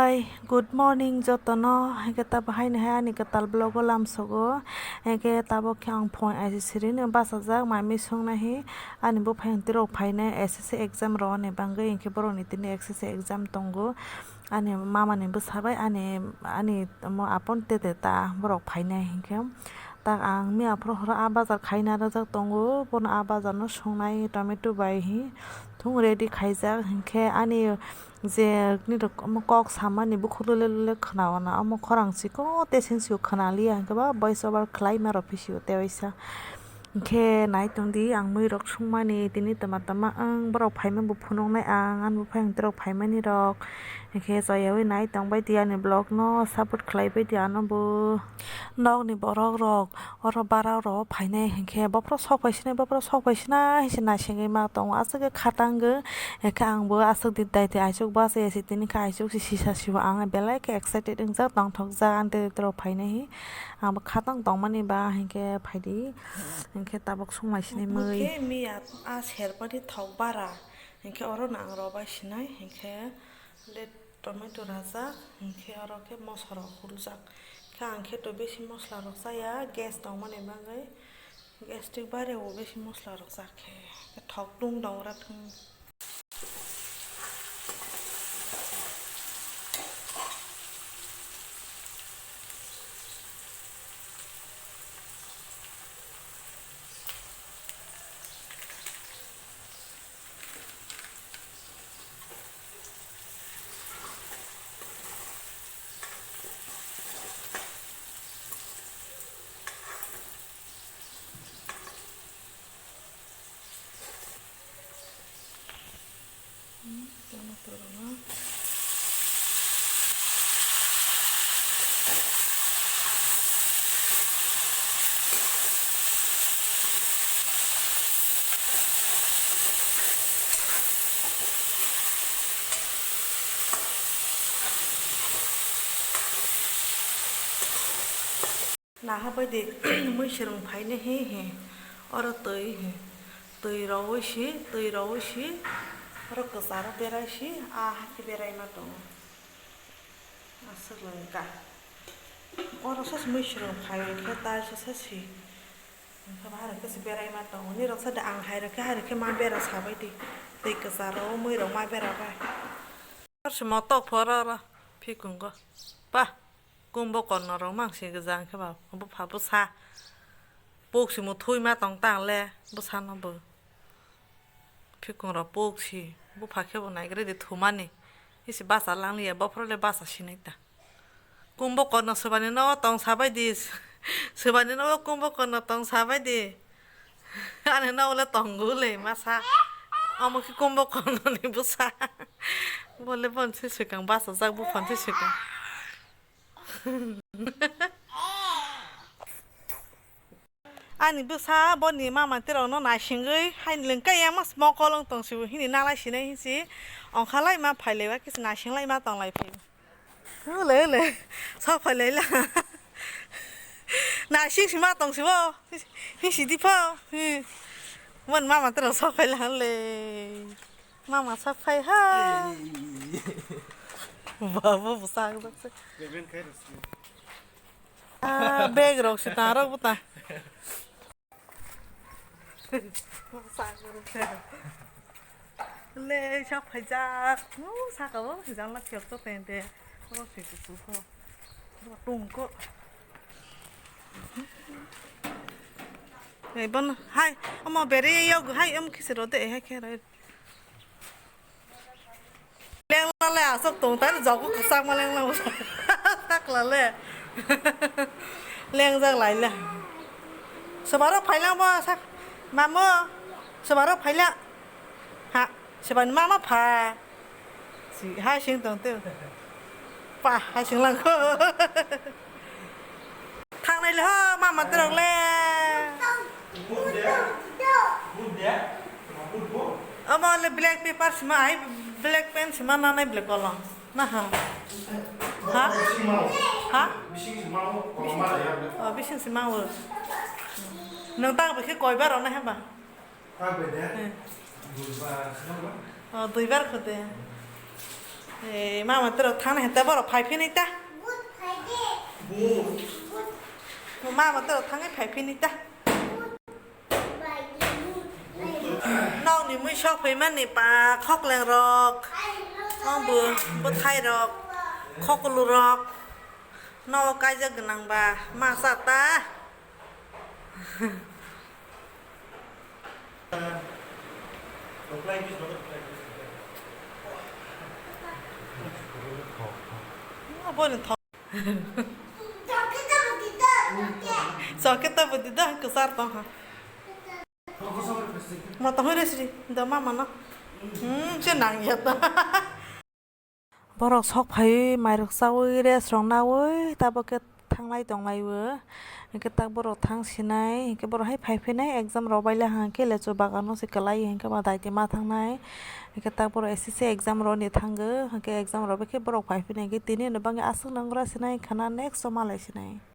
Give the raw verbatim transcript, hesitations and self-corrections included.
Hi, good morning jotono. Hwnkhe tabuk haino hai ani kwtal vlog o lamsogo. Hwnkhe tabuk khe ang phone aisi sirini bachajak, mami songnai hi. Ani buphang twi rok phainai S S C exam rwani bagwi, hwnkhe borokni tini S S C exam tongo. Ani mama ni bwsa bai ani, ani omo apon tete ta borok phainai hwnkhe. Tak ang miya phuru horo ah bazar khaina rwjak tongo, bono ah bazar no songnai tomato bai hi thung ready khaijak, hinkhe ani je nini rok omo kok samani bukhuk lule lule khwna-o na, omo khorang chikon tei seng sio khwna liya, hinkhe ba voice over khwlai ma rw phi sio tei waisa. Hinkhe nai tong di ang mui rok songmani tini tama tama ang borok phaima bo phunuknai ang ani buphang tei rok phaimani rok. Hinkhe chayawi nai tongbai di ani vlog no, support khlaibai di ano bo. Nokni borok rok oro bara rok phainai hinkhe bophoro sok phai sinai, bophoro sok phai sinai hinse naisingwi ma tongo, aswk khe khatang khe. Hinkhe ang bo aswk di dai di aichuk bachai se tini khe aichuk se sisa sibo ang belai khe excited wngjak tongthokjak ani tei rok phainai hi. Ang bo khatang tongmani ba hinkhe phaidi hinkhe tabuk songmai sinai mui. Khe miya a serpadi thok bara. Hinkhe oro no ang rw bai sinai, hinkhe le tomato rajak, hinkhe oro khe moso rok huljak. Khe ang khe to besi mosla rok chaya, gas tongmani bagwi, gastric bare o besi mosla rok chakhe, khe thok tung dong ra thung. Naha bai di mui swrwng phainai hi hi. Oro twi hi. Twi rowi si, twi rowi si. Oro kwcharo berai si, a hakhe berai ma tongo. Aswk le wngkha. Oro se mui swrwng phai khe tai se se si. Wngkha ba hai khe se berai ma tongo. Nirok sa de ang hai rokhe, hai rokhe ma bera sabai di. Twi kwcharo mui rok ma bera bai. Oro se motok phoro oro phikungo. Ba. Kumbo korno rok mang si gajang khe ba bupha bwsa. Pok si mo thui ma tong tang le bwsa no bo. Phikung rok pok si bupha khe bo nai gre di thumani. Isi basa lang liya bophor le basa sinai ta. Kumbo korno swbani no tong sabai di. Swbani no kumbo korno tong sabai di. Ani no le tongo le masa. Omo khe kumbo korno ni bwsa. Bo le bon se swkang basa jak bupha se swkang. Ani bwsa boni mama terokno naisingwi hai lengkai yang mas mokol wng tong si hini nalai sinai hinsi ongkha lai ma phai lai ba kisa naising lai ma tong lai phai. Hule hule sok phai lai la. Naising si ma tong si bo hinsi di pho. Hi. Mon mama terok sok phai la le. Mama sak phai ha. Ei. Babo bwsa ang sak. Beben khai rwsni. Ah, bag rok se ta rok bwta. Le sak phai jak. Nu saka bo jang la khek to ten te. Ro se ku ku ko. Ro tung ko. Ei bon hai omo beri yok hai om kisi ro de hai khe ro. Lengla le aswk tong tani jogo kwchangma lengla sakla le. Lengjak lai le. Swbaro phailang bo sak. Mamo. Swbaro phaila. Ha. Swbani mama pha. Si hai sing tong te. Pa hai sing lang ko. Thangnai le ho mama terok le. Omo le black paper sima ai black pen sima nanai black kolom. Na ha. Ha? Ha? Oh, bising sima o. Nang ta bekhe koi bar ona heba. Hmm. Oh, duibar khode. Ei, mama toro thangna heta borok phai phini ta. Mama toro thangwi phai phini ta. Nokni mui sok phaimani pa khokleng rok, nokbo bwthai rok, khoklu rok, nogo kaijak gwnang ba masa ta. Boni thok. Chokhe ta budi da kwchar tong ha. Ma tong re sri da mama no. Hmm, se nang ya ta. Borok sok phaiwi mairok chawi rest rok nawi tabok khe thanglai tonglai o. Hinkhe tak borok thang sinai, hinkhe borok hai phai phinai exam rok bai le hwnkhe lechu bagano se kwlai hinkhe ba daiti ma thangnai. Hinkhe tak borok S S C exam rokni thango, hinkhe exam rok bai khe borok phai phinai hinkhe tini no bangwi aswk nang gra sinai khana next o malai sinai.